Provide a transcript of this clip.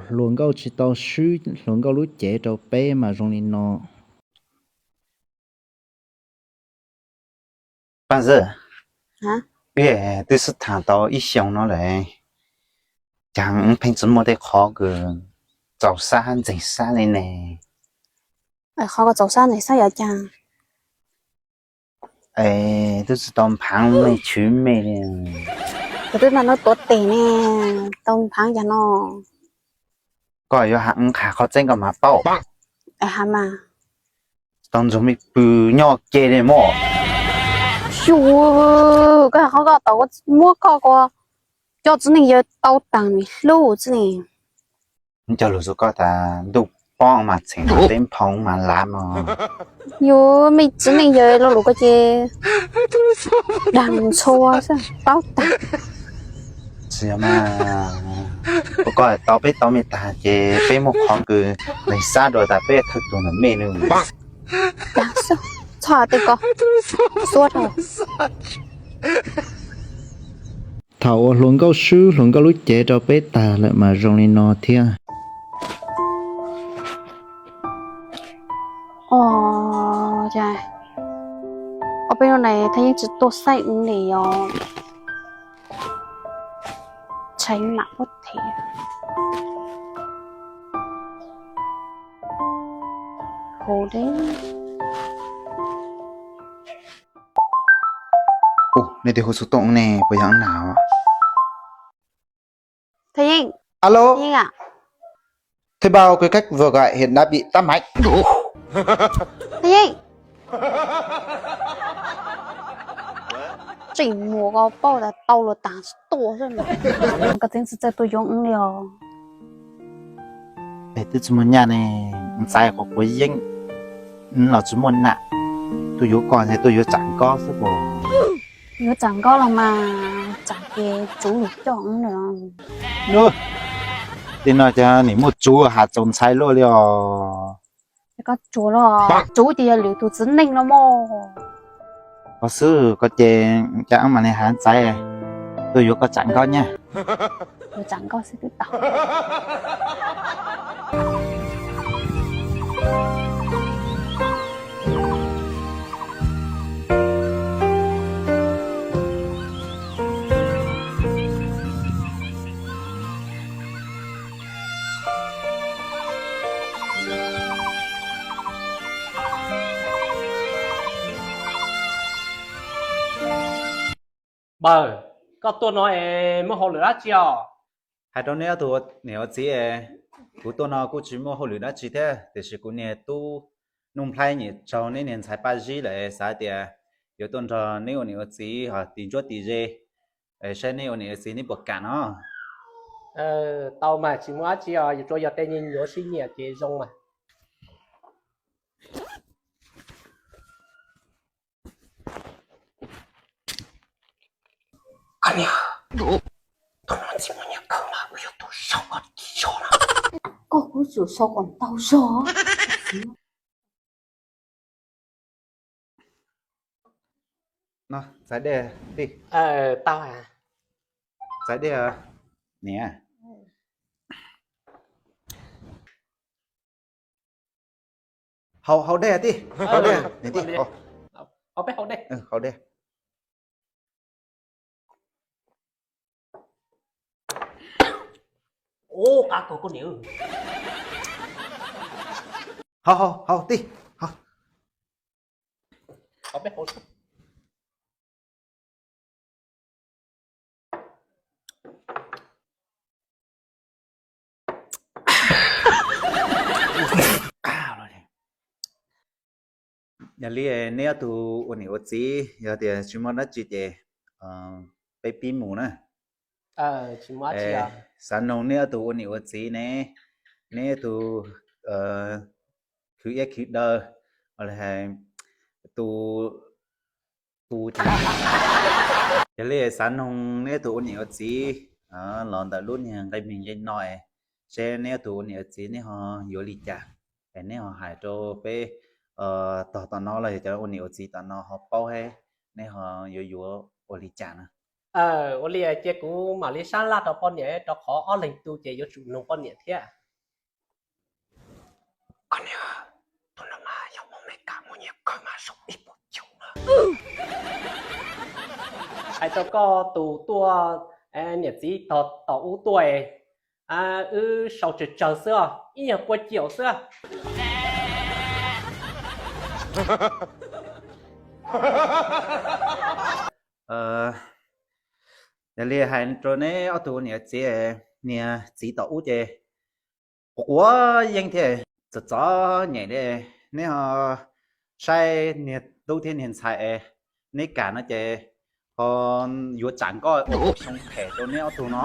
Hluas nkauj tsis tau swb hluas nkauj lub cev rau peb mas zoo li no. Paj Xwm, peb twb sib tham tau ib xyoos no lawm, cas wb pheej tsis muaj tej qhov kws txaus sab ntxeeg sab li ne? Qhov kws txaus sab ntxeeg sab yog cas? Es twb tsis tau nphaav me chwv me li. Kuv twb noj hnub tuav tes ne, tau nphaav cas no? Koj yuav hais wb qhov tseeb koj mam paub. Has mas. Tau ntxuag me pw nyob ke li mog. Xyov, koj hais qhov koj tau muab koj ko coj txiv neej yawg tau taag hlub txiv neej. Cog lus rau koj tas ntuj poob mas txheem teb nphoo mas lav mog. Yus me txiv neej yawg lo lus ko ces daag ntxhua xwb paub tag. Tsis yog mas, koj tau peb tau me tag ces peb muaj qhov kws leeg sab dua tas peb thawj tug nam mej nws. Txhob hais tej ko, xuab rau. Thaum uas hluas nkauj swb hluas nkauj lub cev rau peb tag lawm mas zoo li no thiab. Ob peb hnub no Thaj Yeeb tsis tuaj xaij wb li os. Tshee mam puab them. Hu deb. Nej twb hu xov tooj ne, puas yog wb na? Thaj Yeeb. Alo. Thaj Yeeb a. Thuê bao, quên cách vừa gọi, hiện đã bị tắt máy. Thaj Yeeb. Tseem muag ko paub tas tau luag taag tsis tuaj xwb. Koj tseem tsis txawj tuaj yuav wb li os. Es twb tsis muaj nyaj ne, ntxaiv qhuav quav yeeb, wb los tsis muaj nam, tuaj yuav koj ntshe tuaj yuav tsam nkob xwb puas? Yuav tsam nkob los mas tsam ces tsuv lug coj wb lawm. Tej no cas nim muaj tsuv has txaus ntshai luaj li os. Koj tsuag los tsuv ces yog lwm tus txiv neej los mog. Koj xwb koj ces cas wb mam li has ntxaiv tuaj yuav koj tsam nkob nyaj. Yuav tsam nkob xwb twb tau. Npawg, koj tuaj no es muaj hauj lwm dab tsi os? Hais rau neb ob tug niam ua txiv, kuv tuaj no kuj tsis muaj hauj lwm dab tsi thiab, tiam sis kuv niag tub Nuj Nplhaib nyem tsaug neb niag ntxhais Paj Zib lawm, xav tias yuav tuaj nrog neb ua niam ua txiv ho tis ntsuab tis ze, saib neb ua niam ua txiv neb puas kam no. Tau mas, tsis muaj dab tsi os, yuav tsuas yog tej nyuam sib nyiam ces zoo mas. Koj niam, tus no tsis muaj nyiaj kawg mas wb yuav tus sau koj tis zog na. Koj kuj tsum sau kom ntau zog. No, txhais dej tij. Tau. Txhais dej niam. Haus, haus dej tij, haus dej niam tij. Haus dej. Haus, haus, haus tij, haus. Yog li neb ob tug ua niam ua txiv yog tias tsis muaj dab tsi ces peb pib mus na. Xav noog neb ob tug ua niam ua txiv ne, neb ob tug khwv iab khwv daw, tus, tus, yog li xav noog neb ob tug ua niam ua txiv los ntawm lub niag nqe me nqe no, seb neb ob tug ua niam ua txiv neb ho yuav li cas, es neb ho hais rau peb tog tom no los yog cov ua niam ua txiv tom no ho paub seb neb ho yuav yuav ua li cas na. Ua li ces kuv mam li sab laj rau poj niam, rau qhov ob leeg tu ces yuav tsum noog poj niam thiab. Koj niam, tus no mas yog mus Meskas muaj nyiaj kawg mas sau ib puas caug na. Hais rau koj tus tuaj niam txiv tom ub tuaj, wb sau tsawg tsawg xwb os, ib nyuag pua caum xwb. Yog li hais rau neb ob tug niam txiv, niam txiv tom ub ces quav quav yeeb thiab txom txom nyem li, neb ho saib niag tub thiab niag ntxhais neb kam no ces ho yuav tsam nkoj ua xyoo phem rau neb ob tug no.